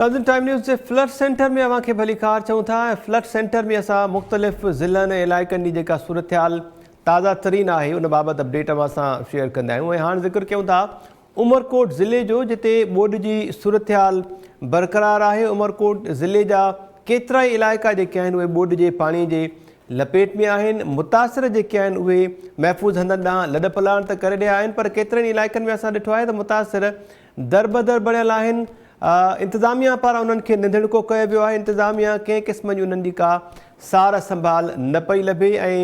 ناظرين time news جي flood centre ۾ اوهان کي ڀليڪار چئون ٿا ۽ فلڊ سينٽر ۾ اسان مختلف ضلعن ۽ علائقن جي جيڪا صورتحال تازه ترين آهي ان بابت اپڊيٽ اوهان سان شيئر ڪندا آهيون ۽ هاڻ ذڪر ڪيون ٿا عمرڪوٽ ضلعي جو جتي ٻوڏ جي صورتحال برقرار آهي عمرڪوٽ ضلعي جا ڪيترائي علائقا جيڪي آهن اهي ٻوڏ جي پاڻي جي لپيٽ ۾ آهن متاثر جيڪي آهن اهي محفوظ هنڌن ڏانهن لڏپلاڻ ته ڪري رهيا آهن پر ڪيترن ئي علائقن ۾ اسان ڏٺو آهي ته متاثر دربدر بڻيل آهن، انتظاميا پاران انهن کي نڌڻڪو ڪيو ويو آهي، انتظاميا ڪنهن قسم جي انهن جي ڪا سار سنڀال نه پئي لڀي ۽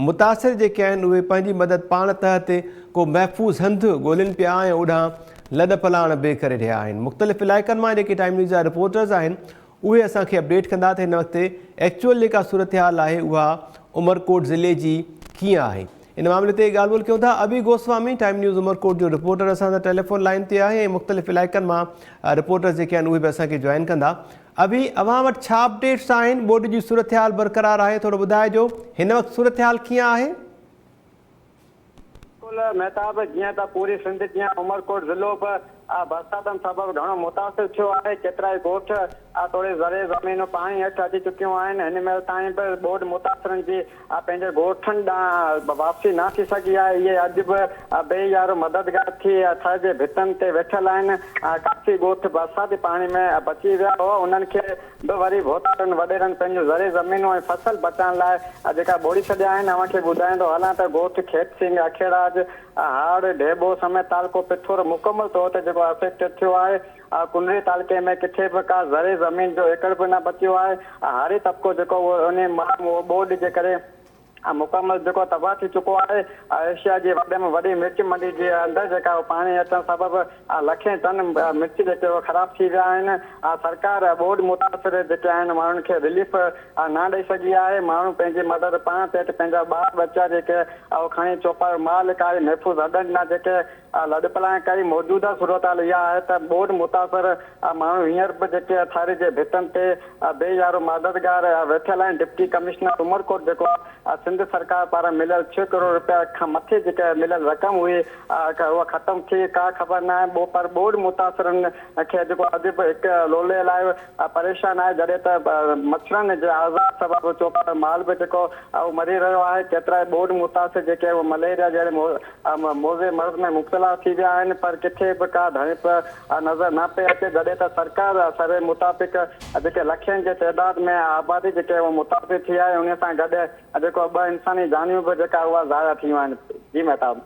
متاثر جيڪي آهن اهي پنهنجي مدد پاڻ تحت ڪو محفوظ هنڌ ڳولين پيا ۽ اوڏانهن لڏپلاڻ به ڪري رهيا آهن مختلف علائقن مان جيڪي ٽائيم نيوز جا رپورٽرز آهن اهي اسان کي اپڊيٽ ڪندا ته هن وقت ايڪچوئل جيڪا صورتحال آهي اها عمرڪوٽ ضلعي جي ڪيئن آهي ان معاملي تي ڳالهه ٻولهه ڪيون ٿا ابي گوسوامي ٽائيم نيوز عمرڪوٽ جو رپورٽر اسان سان ٽيليفون لائين تي آهي ۽ مختلف علائقن مان رپورٽرز جيڪي آهن اهي به اسان کي جوائن ڪندا ابي اوهان وٽ ڇا اپڊيٽس آهن ٻوڏ جي صورتحال برقرار آهي ٿورو ٻڌائجو هن وقت صورتحال ڪيئن آهي. بلڪل مهتاب جيئن ته پوري سنڌ جيان عمرڪوٽ ضلعو به برساتن سبب گهڻو متاثر ٿيو آهي، ڪيترائي ڳوٺ توڙي زرعي زمينون پاڻي هيٺ اچي چڪيون آهن، هن مهل تائين به ٻوڏ متاثرن جي پنهنجي ڳوٺن ڏانهن واپسي نه ٿي سگهي آهي، اهي اڄ به بي يارو مددگار ٿي ٿر جي ڀتن تي ويٺل آهن، ڪافي ڳوٺ برساتي پاڻي ۾ بچي ويا هئا انهن کي به وري ڀوتارن وڏيرن پنهنجون زرعي زمينون ۽ فصل بچائڻ لاء جيڪا ٻوڙي ڇڏيا آهن. اوهان کي ٻڌائيندو هلان ته ڳوٺ کيت سنگهه، اکيڙاج، هاڙ، ڍيٻو سميت تعلقو پٿور مڪمل طور تي جيڪو افيڪٽيڊ ٿيو آهي. ڪنري تعلقي ۾ ڪٿي به ڪا زرعي زمين جو ايڪڙ به نه بچيو آهي. هاري طبقو جيڪو اهو انهي مان ٻوڏ جي ڪري مڪمل جيڪو تباهه ٿي چڪو آهي، ايشيا جي وڏي ۾ وڏي مرچ منڊي جي اندر جيڪا پاڻي اچڻ سبب لکين ٽن مرچ جيڪي اهي خراب ٿي ويا آهن، سرڪار ٻوڏ متاثر جيڪي آهن ماڻهن کي رليف نه ڏئي سگهي آهي، ماڻهو پنهنجي مدد پاڻ تحت پنهنجا ٻار ٻچا جيڪي اهي کڻي چوپايو مال ڪاهي محفوظ اڏن ڏانهن جيڪي لڏپلاڻ ڪئي، موجوده صورتحال اها آهي ته ٻوڏ متاثر ماڻهو هينئر به جيڪي ٿر جي ڀتن تي بي يارو مددگار ويٺل آهن، ڊپٽي ڪمشنر عمرڪوٽ جيڪو سنڌ سرڪار پاران مليل ڇهه ڪروڙ رپيا کان مٿي جيڪا مليل رقم هئي اها ختم ٿي ڪا خبر ناهي پر ٻوڏ متاثرن کي جيڪو اڄ به هڪ لولي لاء پريشان آهي جڏهن ته مڇرن جي آزار سبب چوپايو مال به جيڪو اهو مري رهيو آهي ڪيترائي ٻوڏ متاثر جيڪي مليريا جهڙي موذي مرض ۾ مبتلا ٿي ويا آهن پر ڪٿي به ڪا ڌڻپ نظر نه پئي اچي جڏهن ته سرڪار سروي مطابق جيڪي لکين جي تعداد ۾ آبادي جيڪي اهو متاثر ٿي آهي انهي سان گڏ جيڪو ٻه انساني جانيون به جيڪا اها ضايع ٿيون آهن جي مهتاب.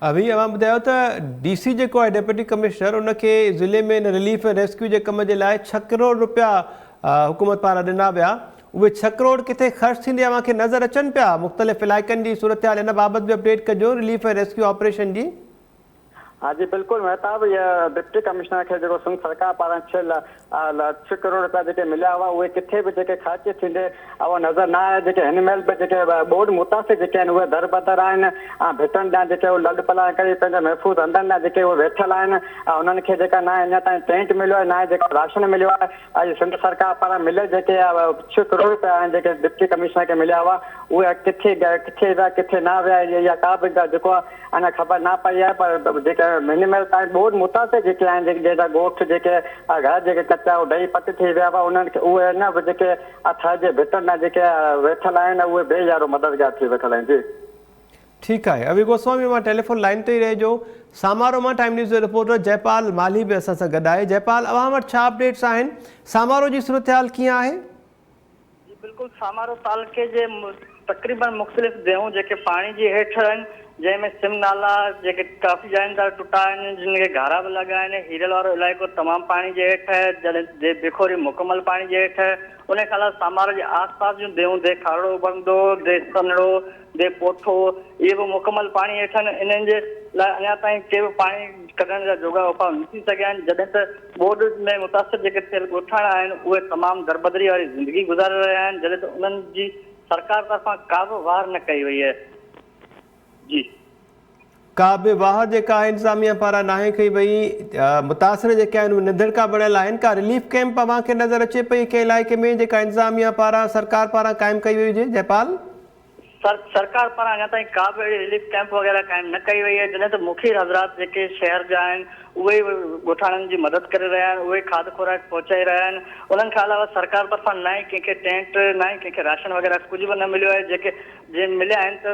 اوهين اوهان ٻڌايو ته ڊي سي جيڪو آهي ڊپٽي ڪمشنر ان کي ضلعي ۾ ان رليف ۽ ريسڪيو جي ڪم جي لاء ڇهه ڪروڙ رپيا حڪومت پاران ڏنا ويا اهي ڇهه ڪروڙ ڪٿي خرچ ٿيندي اوهان کي نظر اچن پيا؟ مختلف علائقن جي صورتحال ان بابت به اپڊيٽ ڪجو رليف ۽ ريسڪيو آپريشن جي. ها جي بلڪل مهتاب هي ڊپٽي ڪمشنر کي جيڪو سنڌ سرڪار پاران 6 ڇهه ڪروڙ رپيا جيڪي مليا هئا اهي ڪٿي به جيڪي خرچ ٿيندي اهو نظر نه آيا جيڪي هن مهل به جيڪي ٻوڏ متاثر جيڪي آهن اهي در بدر آهن ۽ ڀتن ڏانهن جيڪي اهي لڏ پلاڻ ڪري پنهنجا محفوظ هنڌن ڏانهن جيڪي اهي ويٺل آهن ۽ انهن کي جيڪا نه اڃا تائين ٽينٽ مليو آهي نه جيڪا راشن مليو آهي اڄ سنڌ سرڪار پاران مليل جيڪي ڇهه ڪروڙ رپيا آهن جيڪي ڊپٽي ڪمشنر کي مليا هئا اهي ڪٿي ڪٿي ويا ڪٿي نه ويا اها ڪا به جيڪو آهي اڃا خبر نه پئي آهي پر جيڪي هن مهل تائين ٻوڏ متاثر جيڪي آهن جيڪي جنهن جا ڳوٺ جيڪي گهر جيڪي ڪچا ڊهي پٽ ٿي ويا هئا انهن کي اهي اڃا به جيڪي ٿر جي ڀتن ڏانهن جيڪي ويٺل آهن اهي بي يارو مددگار ٿي ويٺل آهن جي. ٺيڪ آهي اوي گوسوامي اوهان ٽيليفون لائين تي ئي رهجو. سامارو مان ٽائيم نيوز جو رپورٽر جئپال مالهي به اسان سان گڏ آهي. جئپال اوهان وٽ ڇا اپڊيٽس آهن؟ سامارو جي صورتحال ڪيئن آهي؟ جي بلڪل سامارو تعلقي جي تقريبن مختلف ديهون جيڪي پاڻي جي هيٺ آهن جنهن ۾ سم نالا جيڪي ڪافي جاين تان ٽٽا آهن جن کي گهارا به لڳا آهن هيرل وارو علائقو تمام پاڻي جي هيٺ آهي جڏهن ديهه بکوري مڪمل پاڻي جي هيٺ آهي ان کان علاوه سامارو جي آس پاس جون ديهون ديهه کارڙو اڀرندو ديهه سنهڙو the پوٺو، اهي به مڪمل پاڻي هيٺ آهن، انهن جي لاء اڃا تائين ڪي به پاڻي ڪڍڻ جا جوڳا اپاء نه ٿي سگهيا آهن، جڏهن ته ٻوڏ ۾ متاثر جيڪي ٿيل ڳوٺاڻا آهن اهي تمام دربدري واري زندگي گذاري رهيا آهن، جڏهن ته انهن جي سرڪار طرفان ڪا به واهر نه ڪئي وئي آهي. جي. ڪا به واهر جيڪا آهي انتظاميا پاران ناهي ڪئي وئي، متاثر جيڪي آهن اهي نڌڻڪا بڻيل آهن، ڪا رليف ڪئمپ اوهان کي نظر اچي پئي ڪنهن علائقي ۾ جيڪا انتظاميا پاران سرڪار پاران قائم ڪئي وئي هجي؟ جئپال. سرڪار پاران اڃا تائين ڪا به اهڙي رليف ڪئمپ وغيره قائم نه ڪئي وئي آهي، جڏهن ته مخير حضرات جيڪي شهر جا آهن اهي ئي ڳوٺاڻن جي مدد ڪري رهيا آهن، اهي ئي کاڌ خوراڪ پهچائي رهيا آهن، انهن کان علاوه سرڪار طرفان نه ئي ڪنهن کي ٽينٽ نه ئي ڪنهن کي راشن وغيره ڪجهه به نه مليو آهي، جيڪي جي مليا آهن ته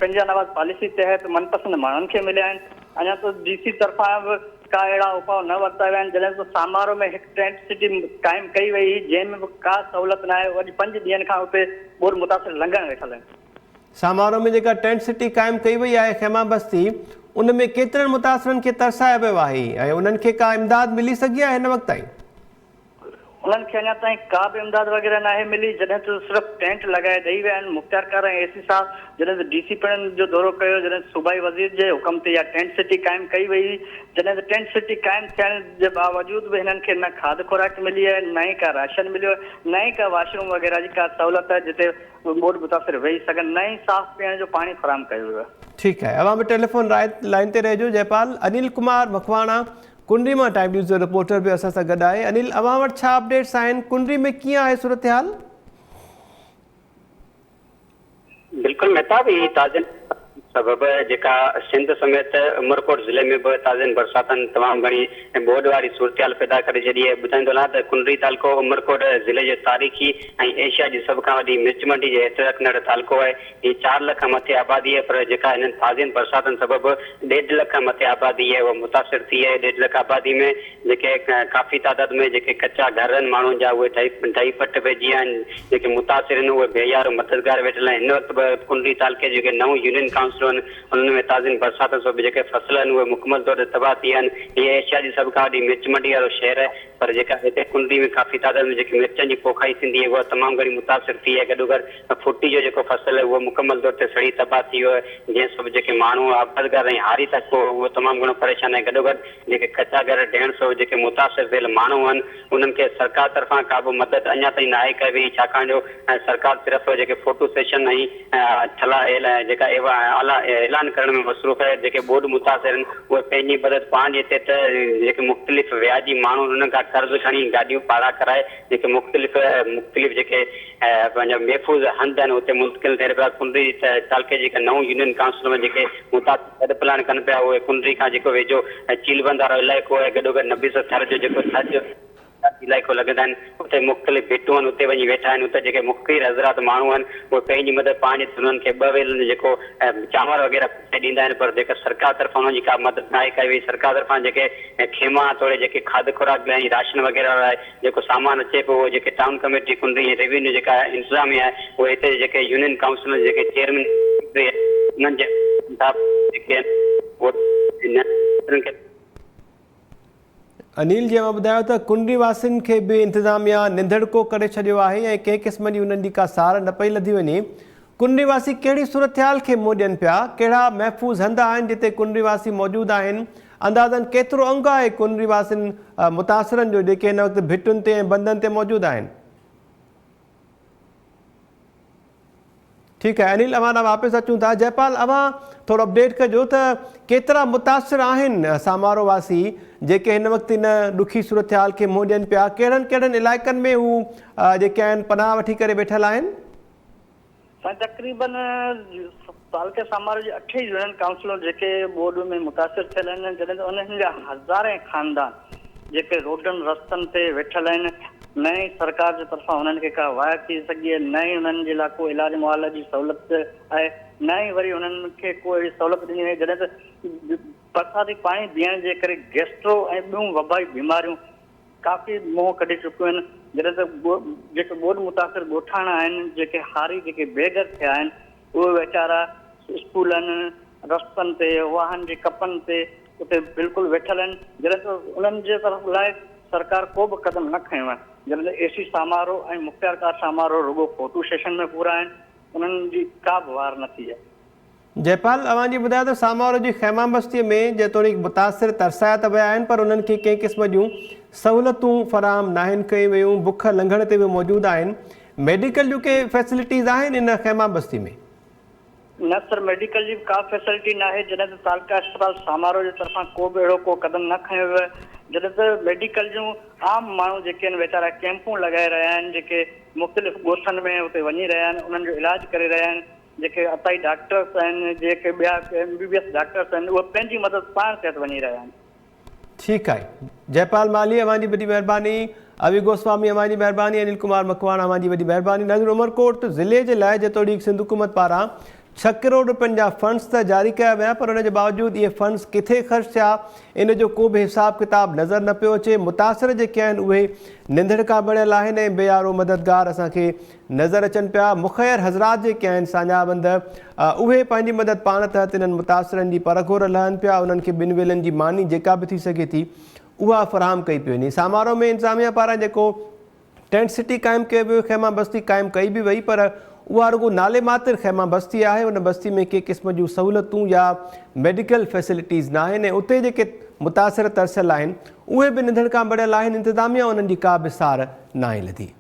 پنهنجا نواز پاليسي تحت من پسند ماڻهن کي مليا آهن، اڃا ته ڊي سي طرفان به ڪا اهڙا اپاء نه ورتا ويا آهن، جڏهن ته سامارو ۾ هڪ ٽينٽ سٽي قائم ڪئي وئي هئي، جنهن ۾ به ڪا سهولت ناهي، اڄ پنج ڏينهن کان اتي ٻوڏ متاثر لنگهڻ ويٺل آهن. سامارو ۾ جيڪا ٽينٽ سٽي قائم ڪئي وئي آهي خيما بستي، ان ۾ ڪيترن متاثرن کي ترسايو ويو آهي ۽ انهن کي ڪا امداد ملي سگهي آهي هن وقت تائين؟ انهن کي اڃا تائين ڪا به امداد وغيره ناهي ملي، جڏهن ته صرف ٽينٽ لڳائي ڏئي ويا آهن، مختيارڪار ۽ اي سي صاحب جڏهن ته ڊي سي پڻ ان جو دورو ڪيو، جڏهن ته صوبائي وزير جي حڪم تي اها ٽينٽ سٽي قائم ڪئي وئي هئي، جڏهن ته ٽينٽ سٽي قائم ٿيڻ جي باوجود به هنن کي نه کاڌ خوراڪ ملي آهي، نه ئي ڪا راشن مليو آهي، نه ئي ڪا واش روم وغيره جي ڪا سهولت آهي جتي ٻوڏ متاثر ويهي سگهن، نه ئي صاف پيئڻ جو پاڻي فراهم ڪيو ويو آهي. ٺيڪ آهي اوهان به ٽيليفون لائين تي رهجو جئپال انيل ڪمار مکواڻا ڪنري مان ٽائيم نيوز جو رپورٽر به اسان سان گڏ آهي انيل اوهان وٽ ڇا اپڊيٽس آهن ڪنري ۾ ڪيئن آهي صورتحال؟ بلڪل مهتاب هي تازين سبب جيڪا سنڌ سميت عمرڪوٽ ضلعي ۾ به تازين برساتن تمام گهڻي ٻوڏ واري صورتحال پيدا ڪري ڇڏي آهي ٻڌائيندو هلان ته ڪنري تعلقو عمرڪوٽ ضلعي جو تاريخي ۽ ايشيا جي سڀ کان وڏي مرچ منڊي جي حيثيت رکندڙ تعلقو آهي هي چار لک کان مٿي آبادي آهي پر جيڪا هنن تازين برساتن سبب ڏيڍ لک کان مٿي آبادي آهي اها متاثر ٿي آهي ڏيڍ لک آبادي ۾ جيڪي ڪافي تعداد ۾ جيڪي ڪچا گهر آهن ماڻهن جا اهي ڊهي ڊهي پٽ پئجي ويا آهن جيڪي متاثر آهن اهي بي يار و مددگار ويٺل آهن هن وقت به ڪنري تعلقي جي جيڪي نئون يونين ڪائونسلون آهن انهن ۾ تازين برساتن سبب جيڪي فصل آهن اهي مڪمل طور تي تباهه ٿي ويا آهن هي ايشيا جي سڀ کان وڏي مرچ منڊي وارو شهر آهي پر جيڪا هتي ڪنري ۾ ڪافي تعداد ۾ جيڪي مرچن جي پوکائي ٿيندي آهي اها تمام گهڻي متاثر ٿي آهي گڏوگڏ ڦٽي جو جيڪو فصل آهي اهو مڪمل طور تي سڙي تباهه ٿي ويو آهي جنهن سبب جيڪي ماڻهو آبادگار ۽ هاري طبقو هو اهو تمام گهڻو پريشان آهي گڏوگڏ جيڪي ڪچا گهر ڊهڻ سبب جيڪي متاثر ٿيل ماڻهو آهن انهن کي سرڪار طرفان ڪا به مدد اڃا تائين ناهي ڪئي وئي ڇاڪاڻ جو سرڪار صرف جيڪي فوٽو سيشن ۽ ٺلا جيڪا اعلان ڪرڻ ۾ مصروف آهي جيڪي ٻوڏ متاثر آهن اهي پنهنجي مدد پاڻ جي تحت جيڪي مختلف وياجي ماڻهو آهن انهن کان قرض کڻي گاڏيون ڀاڙا ڪرائي جيڪي مختلف مختلف جيڪي پنهنجا محفوظ هنڌ آهن اتي منتقل ٿين پيا ڪنري تعلقي جي جيڪا نئون يونين ڪائونسل ۾ جيڪي متاثر لڏ پلاڻ ڪن پيا اهي ڪنري کان جيڪو ويجهو چيل بند وارو علائقو آهي گڏوگڏ نبيسر ٿر جو جيڪو ٿر جو علائقو لڳندا آهن اتي مختلف ڀٽون آهن اتي وڃي ويٺا آهن اتي جيڪي مخير حضرات ماڻهو آهن اهي پنهنجي مدد پاڻ جي انهن کي ٻه ويلن جو جيڪو چانور وغيره پهچائي ڏيندا آهن پر جيڪا سرڪار طرفان انهن جي ڪا مدد ناهي ڪئي وئي سرڪار طرفان جيڪي خيما توڙي جيڪي کاڌ خوراڪ ۽ راشن وغيره لاء جيڪو سامان اچي پيو اهو جيڪي ٽائون ڪميٽي ڪنري ۽ ريونيو جيڪا انتظاميا آهي اهي هتي جي جيڪي يونين ڪائونسل جي جيڪي چيئرمين انهن جي جيڪي آهن کي انيل جي اوهان ٻڌايو ته ڪنري واسين کي به انتظاميا ننڌڻڪو ڪري ڇڏيو آهي ۽ ڪنهن قسم جي انهن جي ڪا سار نه پئي لڌي وڃي ڪنري واسي ڪهڙي صورتحال کي منهن ڏين پيا؟ ڪهڙا محفوظ هنڌ آهن جتي ڪنري واسي موجود آهن؟ اندازن ڪيترو انگ آهي ڪنري واسين متاثرن جو جيڪي هن وقت ڀٽن تي ۽ بندن تي موجود آهن؟ ٺيڪ آهي انيل اوهان ڏانهن واپس اچون ٿا جئپال اوهان ٿورو اپڊيٽ ڪجو ته ڪيترا متاثر آهن سامارو واسي جيڪي هن وقت ان ڏکي صورتحال کي منهن ڏين پيا ڪهڙن ڪهڙن علائقن ۾ هو جيڪي آهن پناهه وٺي ڪري ويٺل آهن؟ سائين تقريبن تعلقي سامارو جي اٺ ئي يونين ڪائونسلون جيڪي ٻوڏ ۾ متاثر ٿيل آهن جڏهن ته انهن جا هزارين خاندان جيڪي روڊن رستن تي ويٺل آهن نه ئي سرڪار جي طرفان انهن کي ڪا واهه ٿي سگهي آهي نه ئي انهن جي لاء ڪو علاج معالج جي سهولت آهي نه ئي وري انهن کي ڪو اهڙي سهولت ڏني وئي جڏهن ته برساتي پاڻي بيهڻ جي ڪري گيسٽرو ۽ ٻيون وبائي بيماريون ڪافي منهن ڪڍي چڪيون آهن جڏهن ته جيڪي ٻوڏ متاثر ڳوٺاڻا آهن جيڪي هاري جيڪي بي گهر ٿيا آهن اهي ويچارا اسڪولن رستن تي واهن جي ڪپن تي اتي بلڪل ويٺل آهن جڏهن ته انهن جي طرف لاء سرڪار ڪو به قدم نه کنيو آهي جڏهن ته اي سي سامارو ۽ مختيارڪار سامارو رڳو فوٽو سيشن ۾ پورا آهن انهن جي ڪا به واهر نه ٿي آهي. جئپال اوهان جي ٻڌايو ته سامارو جي خيما بستيء ۾ جيتوڻيڪ متاثر ترسايا ته ويا آهن پر انهن کي ڪنهن قسم جون سهولتون فراهم ناهن ڪيون ويون، بک لنگهڻ تي به موجود آهن، ميڊيڪل جون ڪي فيسلٽيز آهن ان خيما بستي ۾؟ نه سر ميڊيڪل جي به ڪا فيسلٽي ناهي جڏهن ته تعلقه اسپتال سامارو جي طرفان ڪو به اهڙو ڪو قدم نه کنيو ويو آهي جڏهن ته ميڊيڪل جون عام ماڻهو جيڪي آهن ويچارا ڪيمپون لڳائي رهيا آهن جيڪي مختلف ڳوٺن ۾ اتي وڃي رهيا آهن انهن جو علاج ڪري رهيا آهن. جيڪي عطائي ڊاڪٽرس آهن جيڪي ٻيا M B B S doctors آهن اهي پنهنجي مدد پاڻ تحت وڃي رهيا آهن. ٺيڪ آهي جئپال مالهي اوهان جي وڏي مهرباني، اوي گوسوامي اوهان جي مهرباني، انيل ڪمار مڪواڻا اوهان جي وڏي مهرباني. ناظرين عمرڪوٽ ضلعي جي لاء جيتوڻيڪ سنڌ حڪومت پاران ڇهه ڪروڙ رپين جا فنڊز ته جاري ڪيا ويا پر ان جي باوجود اهي فنڊز ڪٿي خرچ ٿيا ان جو ڪو به حساب ڪتاب نظر نه پيو اچي متاثر جيڪي آهن اهي ننڌڻڪا بڻيل آهن ۽ بي يارو مددگار اسان کي نظر اچن پيا مخير حضرات جيڪي آهن ساڃاهه وند اهي پنهنجي مدد پاڻ تحت انهن متاثرن جي پرگهور لهن پيا انهن کي ٻن ويلن جي ماني جيڪا به ٿي سگهي ٿي اها فراهم ڪئي پئي وڃي سامارو ۾ انتظاميا پاران جيڪو ٽينٽ سٽي قائم ڪيو ويو، خيما بستي قائم ڪئي به وئي پر اها رڳو نالي ماتر خيما بستي آهي، ان بستي ۾ ڪي قسم جون سهولتون يا ميڊيڪل فيسلٽيز ناهن ۽ اتي جيڪي متاثر ترسيل آهن اهي به نڌڻڪا بڻيل آهن، انتظاميا انهن جي ڪا به سار ناهي لڌي.